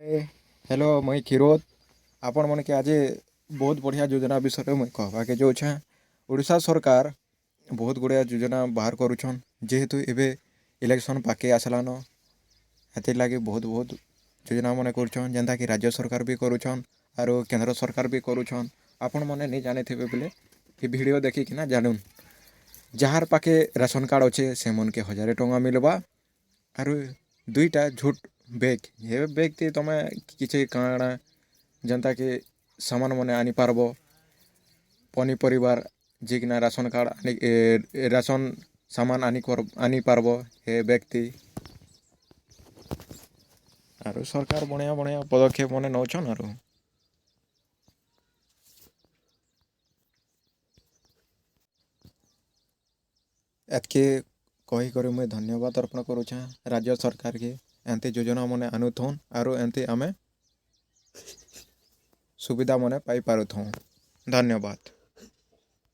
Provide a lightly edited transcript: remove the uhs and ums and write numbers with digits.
Hello, ମୁଇଁ କ୍ଷୀରୋଦ। ଆପଣମାନକେ ଆଜି ବହୁତ ବଢ଼ିଆ ଯୋଜନା ବିଷୟରେ ମୁଇଁ କହବାକେ ଯାଉଛେଁ। ଓଡ଼ିଶା ସରକାର ବହୁତ ଗୁଡ଼ିଏ ଯୋଜନା ବାହାର କରୁଛନ୍। ଯେହେତୁ ଏବେ ଇଲେକ୍ସନ୍ ପାଖେଇ ଆସିଲାନ, ହେଥିର୍ଲାଗି ବହୁତ ବହୁତ ଯୋଜନା ମାନେ କରୁଛନ୍, ଯେନ୍ତାକି ରାଜ୍ୟ ସରକାର ବି କରୁଛନ୍ ଆରୁ କେନ୍ଦ୍ର ସରକାର ବି କରୁଛନ୍। ଆପଣମାନେ ନେଇ ଜାଣିଥିବେ ବେଲେ ଏ ଭିଡ଼ିଓ ଦେଖିକିନା ଜାନୁନ୍। ଯାହାର ପାଖେ ରାସନ୍ କାର୍ଡ଼ ଅଛେ, ସେମାନକେ 1000 ଟଙ୍କା ମିଲ୍ବା ଆରୁ ଦୁଇଟା ଝୋଟ୍ ବେଗ୍। ହେ ବେଗ୍ ଥି ତମେ କିଛି କାଣା ଯେନ୍ତାକି ସାମାନ ମାନେ ଆନିପାର୍ବ, ପନିପରିବାର ଯିକିନା ରାସନ୍ କାର୍ଡ଼ ଆନି, ରାସନ୍ ସାମାନ ଆନିପାର୍ବ ହେ ବେଗ୍ ଥି। ଆରୁ ସରକାର ବଢ଼ିଆ ବଢ଼ିଆ ପଦକ୍ଷେପ ମାନେ ନଉଛନ୍। ଆରୁ ଏତ୍କି କହିକରି ମୁଇଁ ଧନ୍ୟବାଦ ଅର୍ପଣ କରୁଛେଁ ରାଜ୍ୟ ସରକାର୍କେ। ଏନ୍ତି ଯୋଜନା ମାନେ ଆନୁଥୁନ୍ ଆରୁ ଏନ୍ତି ଆମେ ସୁବିଧା ମାନେ ପାଇପାରୁଥାଉଁ। ଧନ୍ୟବାଦ।